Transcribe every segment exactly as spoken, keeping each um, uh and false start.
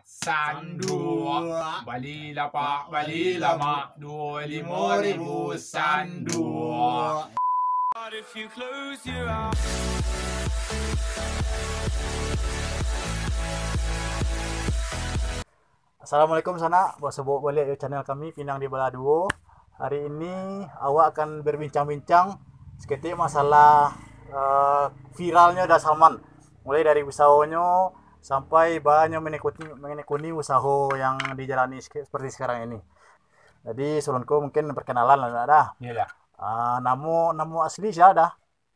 Sanduak. Bali lapak, bali lamak, duo limo ribu sanduak. Assalamualaikum sanak, basobok baliak jo channel kami, Pinang di Baladuo. Hari ini awak akan berbincang-bincang saketek masalah, eh, viralnyo Da Salman. Mulai dari usahonyo sampai banyo menekuni, menekuni usaho yang dijalani seke-, seperti sekarang ini. Jadi, Sulun ko mungkin perkenalan lah, Da. Iyolah. Ah, namo, namo asli sia, Da?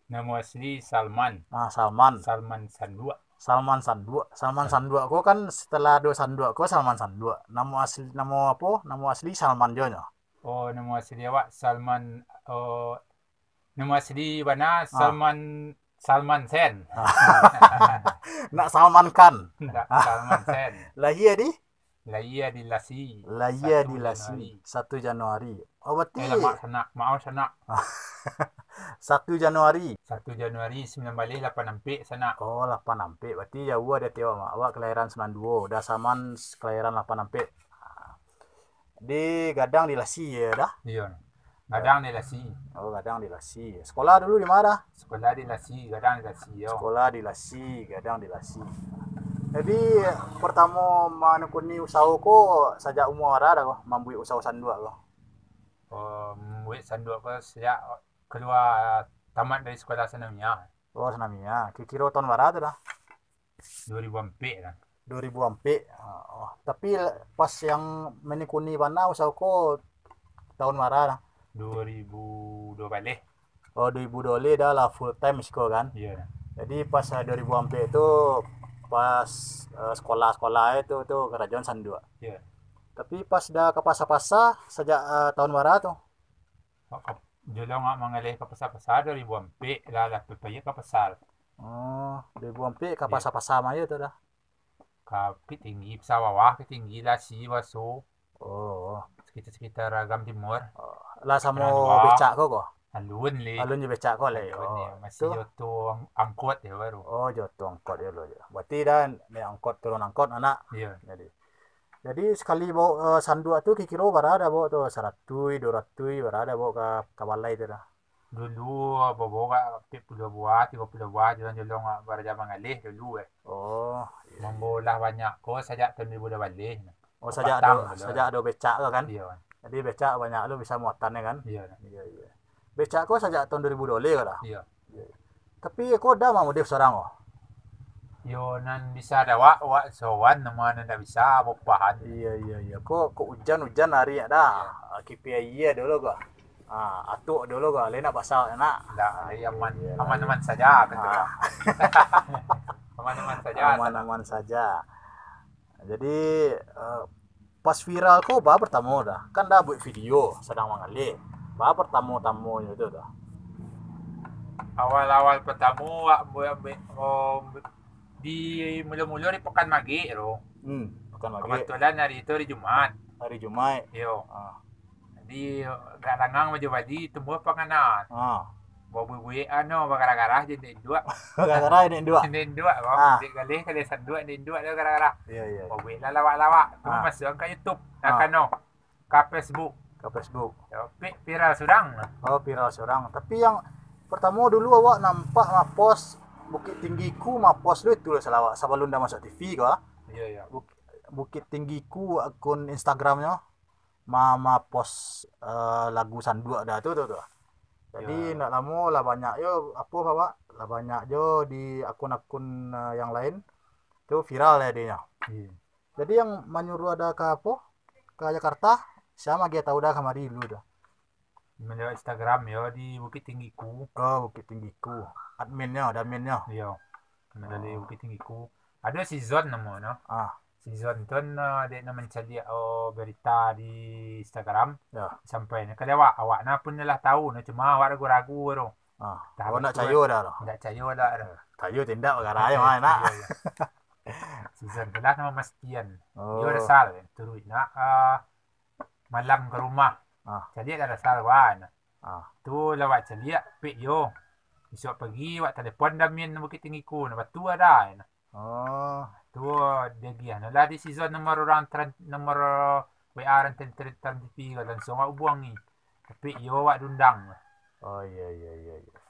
Namo asli Salman. Ah, Salman. Salman Sanduak. Salman Sanduak. Salman Sanduak ko kan setelah ado Sanduak ko Salman Sanduak. Namo asli, namo apo? Namo asli Salman jo nyo. Oh, namo asli awak Salman, oh, namo asli bana Ah. Salman, Salman Sen. Nak Salman Khan. Ndak, Salman Sen. Lahia di? Lahia di Lasi. Lahia Satu di Lasi, Januari. Satu Januari. Oh, berarti Eh, lamak sanak, maaf sanak. Satu Januari. Satu Januari sembilan baleh lapan ampek sanak. Oh, lapan ampek. Berarti jauah dari awak, Mak. Awak kelahiran sembilan duo, Da Salman s-, kelahiran lapan ampek. Di gadang di Lasi, yo, Da? Iyo. Gadang di Lasi. Oh, gadang di Lasi. Sekolah dulu di mana? Sekolah di Lasi, gadang di Lasi, yo. Sekolah di Lasi, gadang di Lasi. Jadi, pertamo manekuni usaho ko sajak umua bara, Da, ko, mambuek usaho sanduak ko? Oh, mambuek sanduak ko sajak kalua tamat dari sekolah sanawiyah. Oh, sanawiyah. Kiro-kiro tahun bara tu, Da? Dua ribu ampek lah. Dua ribu ampek. Oh, tapi pas yang menekuni bana usaho ko tahun bara, Da? Dua ribu dua baleh. Oh, dua ribu dua baleh Da lah full time siko kan? Iyo, Da. Jadi pas, eh, dua ribu ampek tu pas, eh, sekolah-sekolah tu, tu karajoan sanduak. Iyo. Tapi pas Da ka pasa-pasa sajak, eh, tahun bara tu? Ka, ka, jolong awak mangaleh ka pasa-pasa dua ribu ampek lah, lah pai ka pasa. Oh, dua ribu ampek ka Iyo. pasa-pasa ma yo tu, Da? Ka Bukittinggi, pasa bawah, Bukittinggi, Lasi, Baso. Oh. Sekitar-sekitar Agam Timur. Oh. Lah samo Terang Dua. becak ko, ko? Alun leh. Alun jo becak ko leh. Alun Oh, leh. Masih tu? jo oto ang-, angkot yo baru. Oh, jo oto angkot yo lo yo. Berarti Da naiak angkot turun angkot, anak? Iyo. Jadi, jadi sakali baok, eh, sanduak tu kiro-kiro bara Da baok tu? Saratuih, duo ratuih, bara Da baok ka, ka balai tu, Da? Dulu, babaok ka ampek puluah buah, tigo puluah buah, jolong-jolong, ah, baraja mangaleh dulu, eh. Oh, iyo, iyo. Mambaok lah banyak ko sajak tahun dua ribu dua baleh. Oh, sajak Patang ado, dulu. sajak ado becak ko kan? Iyo. Jadi becak banyak lo bisa muatan kan? Iyo. Iyo, iyo. Becak ko sajak tahun dua ribu dua baleh ko, Da? Iyo. Iyo. Tapi ko Da mamodif surang ko? Yo, nan bisa Da awak, awak sowan, nan ma nan ndak bisa, bopahan. Iyo, iyo, iyo. Ko, ko ujan-ujan ari, Da. Iyo. Ah, kipi aia dulu ko. Ah, atuk dulu ko, lai nak basah, nak. Ndak, lai aman, Iyo, aman-aman saja, kata Ah. urang. Aman-aman saja, Aman-aman saja. Jadi, eh, pas viral ko ba pertamo, Da? Kan Da buek video sadang mangaleh. Ba pertamo-tamonyo tu, Da? Awal-awal pertamo, wak buek, buek, oh, di mulo-mulo di Pekan Magek tu. Hmm, Pekan Magek. Kebetulan hari tu hari Jumaat. Hari Jumaat. Iyo. Ah. Jadi, agak langang baju bali, tumbuah panganan. Ah. Babuek-buek anu, bagarah-garah jo indak induak. Bagarah-garah indak induak. Indak induak, ko. Ah. Dek galeh, galeh sanduak, indak induak tu garah-garah. Iyo, iyo. Babuek lah lawak-lawak. Tu Ah. masuakan ka YouTube. Ah. Dah kano. Ka Facebook. Ka Facebook. Yo, pi-, viral surang lah. Oh, viral surang. Tapi yang pertamo dulu awak nampak mapos Bukittinggi Ku, mapos dulu itu lah salawak sabalun Da masuk T V ko, ah. Iyo, iyo. Buk-, Bukittinggi Ku akun Instagramnyo. ma-, ma-post, eh, lagu sanduak Da tu, tu, tu. Jadi, Yo. ndak lamo lah banyak yo, apo, Pak, lah banyak jo di akun-akun, eh, yang lain tu viral ya dinyo. Iyo. Jadi, yang manyuruah Da ka apo, ka Jakarta, sia magiah tau Da kamari dulu tu? Melalui Instagram yo, di Bukittinggiku. Oh, Bukittinggiku. Adminnyo, ada adminnyo? Iyo. Melalui Oh. Bukittinggiku. Ado si Zon namonyo. Ah. Si Zon tu, nah, dek nyo mancaliak, oh, berita di Instagram. Yo. Sampai nyo ka awak, awak nah pun lah tau, nah, cuma awak ragu-ragu tu. Ah. Dah Oh, ndak betul. cayo Da tu? Ndak cayo Da tu. Cayo tindak bagara Eh, ayo, ah, nak. iyo, iyo. Si Zon tu lah namo Mastian. Oh. Iyo, Rasal, turuik nak, ah, malam ka rumah. Ah. Caliak lah Rasal, wan. Ah. Tu lah awak caliak, pek yo. Isuak pagi, awak telepon Da Min Bukittinggiku, nah, batua Da, nah. Oh. Tu diagiah no lah di season nomor urang Tran-, nomor W A urang Tran-, Tran-, Trans T V ko, langsuang awak ubuangi. Tapi iyo awak diundang. Oh, iya, iya, iya, iya.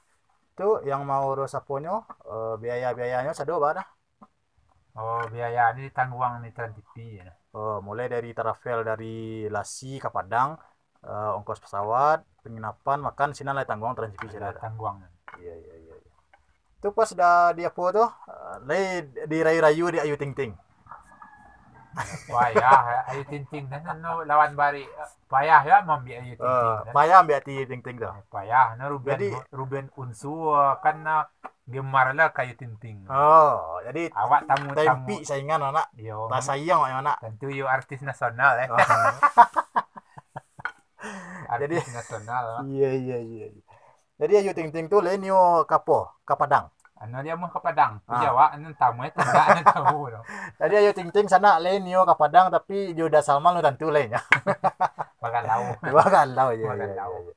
Tu yang maurus aponyo, eh, biaya-biayanyo sado ba dah? Oh, biaya ni ditangguang ni Trans T V ya. Oh, mulai dari travel dari Lasi ka Padang, eh, ongkos pesawat, penginapan, makan, sinan lah tangguang Trans T V. Ada sado dah? Tangguang. Iya, iya, iya, iya. Tu pas dah di apo tu, eh, lai dirayu-rayu di Ayu Ting Ting. Payah, Ayu Ting Ting. Nah, no, lawan bari. Payah ya mambiak Ayu Ting Ting. Eh, payah ambiak Ayu Ting Ting tu. Eh, payah. No, Ruben, jadi, Ruben Onsu, eh, kan, eh, gemar lah ka Ayu Ting Ting. Oh, jadi awak tamu-tamu. Tempi saingan, anak. Yo. Tasayang awak, anak. Tentu yo artis nasional, eh. Oh. Jadi, artis nasional. Iya, iya, iya, iya. Jadi Ayu Ting Ting tu lai nio ka apo? Ka Padang. Anu dia mah ka Padang. Ah. Jawab anu tamu itu enggak anu tahu tu. Jadi Ayu Ting Ting sanak lai nio ka Padang, tapi jo Da Salman lo tantu lai nyo. Bagalau. Bagalau, iya, iya, iya, iya.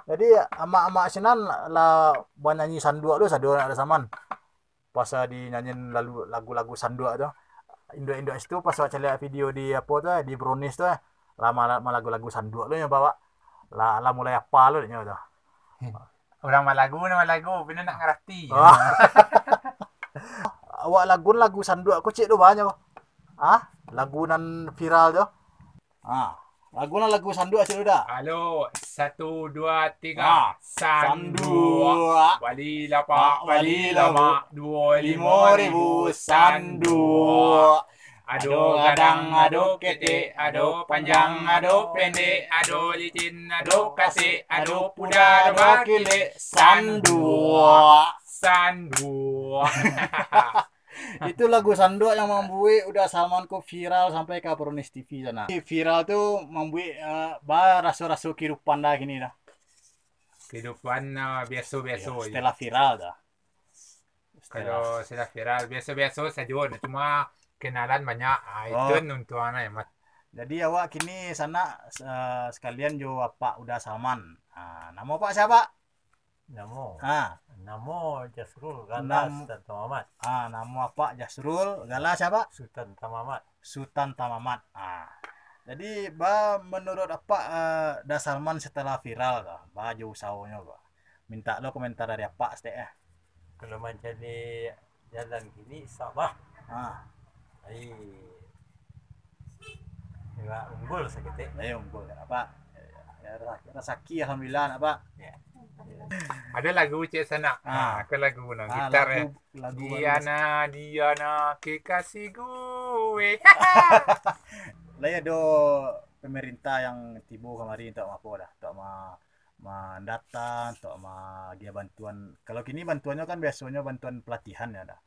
Jadi amak-amak sinan lah banyanyi sanduak tu sado nak Da Salman. Pas, ah, dinyanyiin lalu lagu-lagu sanduak tu. Induak-induak situ pas awak caliak video di apo tu, di Brownies tu, lah mala-, malagu-lagu sanduak lo nyo bawa. Lah, lah mulai apa lo nyo tu. Urang malagu, urang malagu, pina nak ngarati. Ah. Awak lagu, lagu sanduak ko cik tu banyak. Ah, lagu nan viral tu. Ah, lagu nan lagu sanduak cik tu dah. Halo, satu, dua, tiga. Ah, sanduak. Bali lapak, Pak, bali lamak, duo limo ribu sanduak. Ado gadang, ado ketek, ado panjang, ado pendek, ado licin, ado kasek, ado pudar bakilek, sanduak, sanduak. Itu lagu sanduak yang mambuek Da Salman ko viral sampai ka Brownies T V sanak. Viral tu mambuek, eh, ba raso-raso kehidupan dah kini dah. Kehidupan, eh, biaso-biaso. Ya, setelah viral dah. Kalau sudah viral, biaso-biaso sajo, nah, cuma kenalan banyak. Ah, itu nuntuang lah ya, Mas. Jadi awak kini sanak, eh, sekalian jo Apak Da Salman. Ah, namo Apak sia? Namo? Ah. Namo Jasrul Gala Sutan Tamamat. Ah, namo Apak Jasrul Gala sia? Sutan Tamamat. Sutan Tamamat. Ah. Jadi, ba, menurut Apak, eh, Da Salman setelah viral ko, ba jo usahonyo ko. Mintak lo komentar dari Apak saketek, eh. Kalau mancari jalan kini, insya Allah. Ah. Ai, ya, unggul saketek. Lah, ya, unggul, kan, Apak? Ya, ya, rasaki, alhamdulillah, kan, Apak? Ya. Ada lagu cek sanak. Ah. Ah, ke lagu nan gitar, lagu, eh. Lagu baru. Diana, Diana, kekasih gue. Lah, ya, do pemerintah yang tibo kamari untuak apo dah? Untuak ma-, mandatang, untuak maagiah bantuan. Kalau kini bantuannyo kan biasonyo bantuan pelatihan ya dah.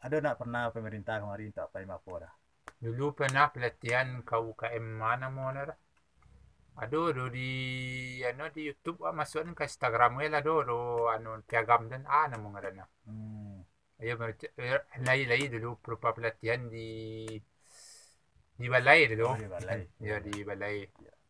Ado nak pernah pemerintah kamari untuak apo dah? Dulu pernah pelatihan K U K M ma namo dah? Ado do di, anu, di YouTube, ah, masuak ka Instagram lah do, do, anu, Piagam tu, ah, namo ngarannyo. Hmm. Iyo, merce-, eh, lai-lai dulu berupa pelatihan di, di balai dulu. Oh, di balai. Iyo, di balai.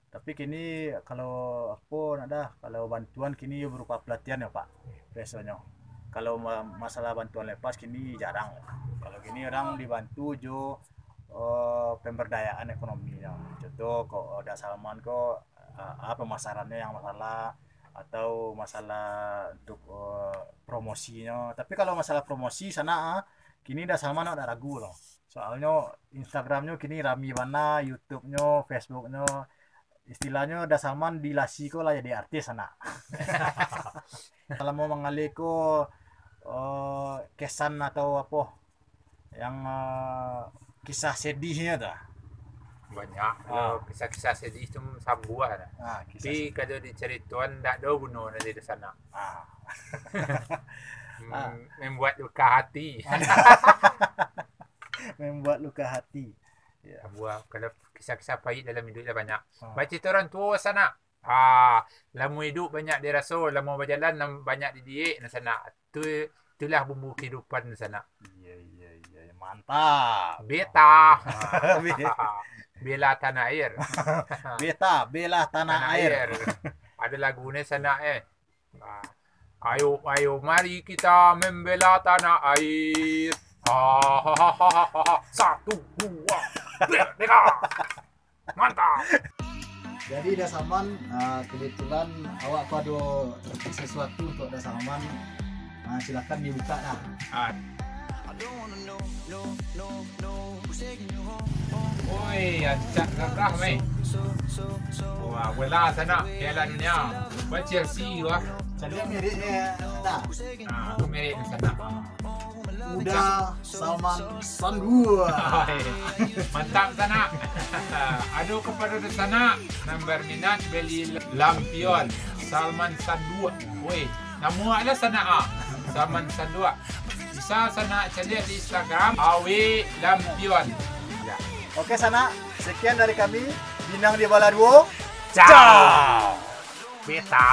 Tapi kini kalau apo nak dah, kalau bantuan kini yo berupa pelatihan ya, Pak. Biasonyo. Kalau ma-, masalah bantuan lepas kini jarang. Kalau kini urang dibantu jo, eh, pemberdayaan ekonominyo. Contoh, kok Da Salman ko, eh, ah, pemasarannyo yang masalah, atau masalah untuk, eh, promosinyo. Tapi kalau masalah promosi sanak, ah, kini Da Salman awak dak ragu lo. Soalnyo Instagramnyo kini rami bana, YouTube-nyo, Facebook-nyo. Istilahnyo Da Salman di Lasi ko lah jadi artis sanak. Kalau mau mangalih ko, eh, kesan atau apo, yang, eh, kisah sedihnyo tu? Banyak. Ah. Kalau kisah-kisah sedih tu sambuah lah. Ah, kisah sedih. Tapi kalau dicaritoan, ndak ado guno dari di sana. Ah. Hmm, ah. Membuat luka hati. Membuat luka hati. Ya. Sambuah. Kalau kisah-kisah pahit dalam iduik lah banyak. Ah. Baca cerita orang tua sana. Ah, lamo iduik banyak diraso, lamo bajalan nam-, banyak didiek, nah, sanak. Tu, itulah bumbu kehidupan sanak. Iya, iya, iya, iya. Mantap. Beta. Ah. Be- Bela tanah air. Beta, bela tanah air. Tanah air. Ada lagu ni sanak, eh. Ah. Ayo, ayo, mari kita membela tanah air. Hahaha. Satu, dua, tiga. Mantap. Jadi Da Salman, ah, kebetulan awak ko ado sesuatu untuk Da Salman. Ah, silakan dibuka lah. Ah. Oi, rancak gagah, meh. Wah, bola sanak, Piala Dunia. Buat Chelsea tu ah. Caliak mirip eh, Da. Ah, tu merek sanak. Uda Salman Sandua. Mantap sanak. Ado kepada sanak nan berminat beli lampion Salman Sandua. Woi, nama awak lah sanak ah. Salman Sandua. Bisa sanak caliak di Instagram Awe Lampion. Ya. Oke sanak, sekian dari kami, Binang di Bala Duo. Ciao. Beta.